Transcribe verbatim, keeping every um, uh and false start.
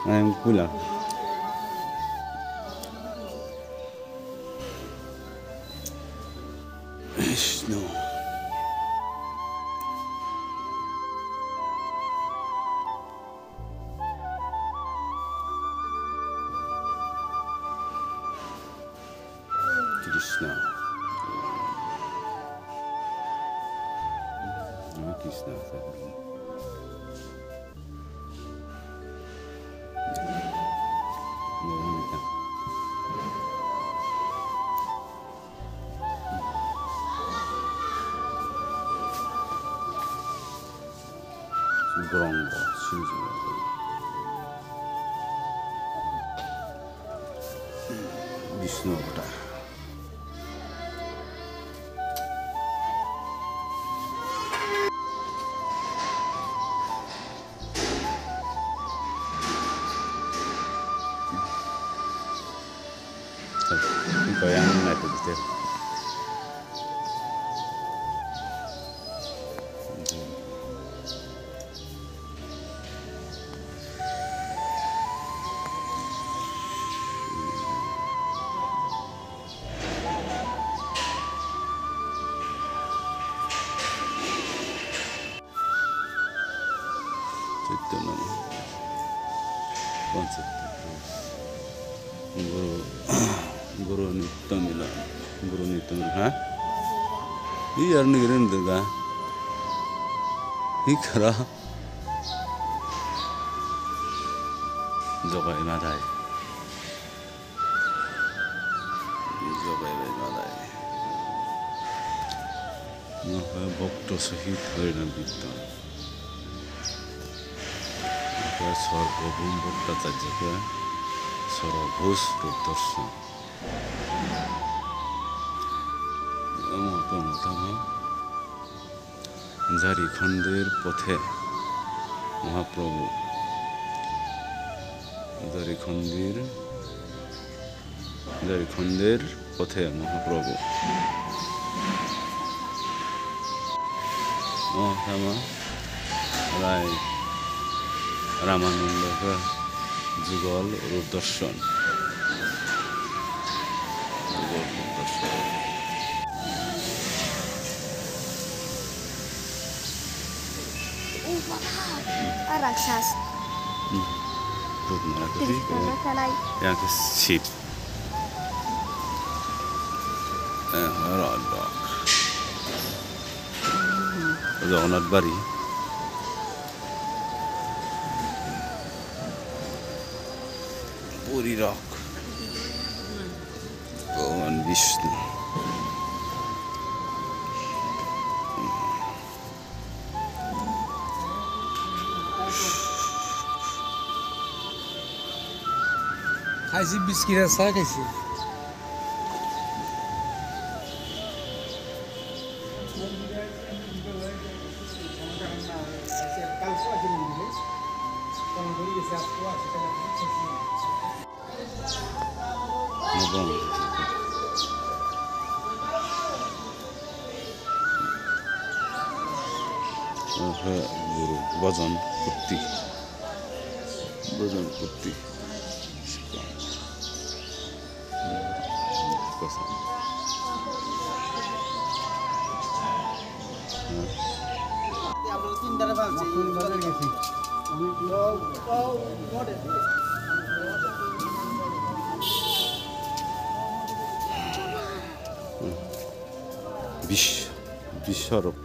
Ang pula. Vishnu. Krishna. Krishna. Gorong bo sini sini. Vishnu Avatar. Goyang naithotok khe. Chaitanya. Panchatta. Guru, Guru Nitya Mila. Guru Nitya Mila, ha? Iyar ni guru Durga. Ikara. Jogai Madai. Jogai bai malai. Noha bhokto sohit hoina bitton. Noha sorgobhum bhokto chajjaka sorobhus rupdorshon. Omo tamo tamo. Jarikhondir Pothe Mahaprabhu. Jarikhondir, Jarikhondir Pothe Mahaprabhu. O, tamo Rai Ramananda khe Jugal Rupdorshon. Jugal Rupdorshon. O baba, a raksas. Hmm. Rupnara Krishna kwtwi. Yang khe sip. Eh, oro dok. Jagannath bari. Puri rok. Bhagwan Vishnu. Khaisi biskit sa khaisi. Nobong. Oho, guru, bojon, kutti. Bojon, kutti. Bis-, bisarok.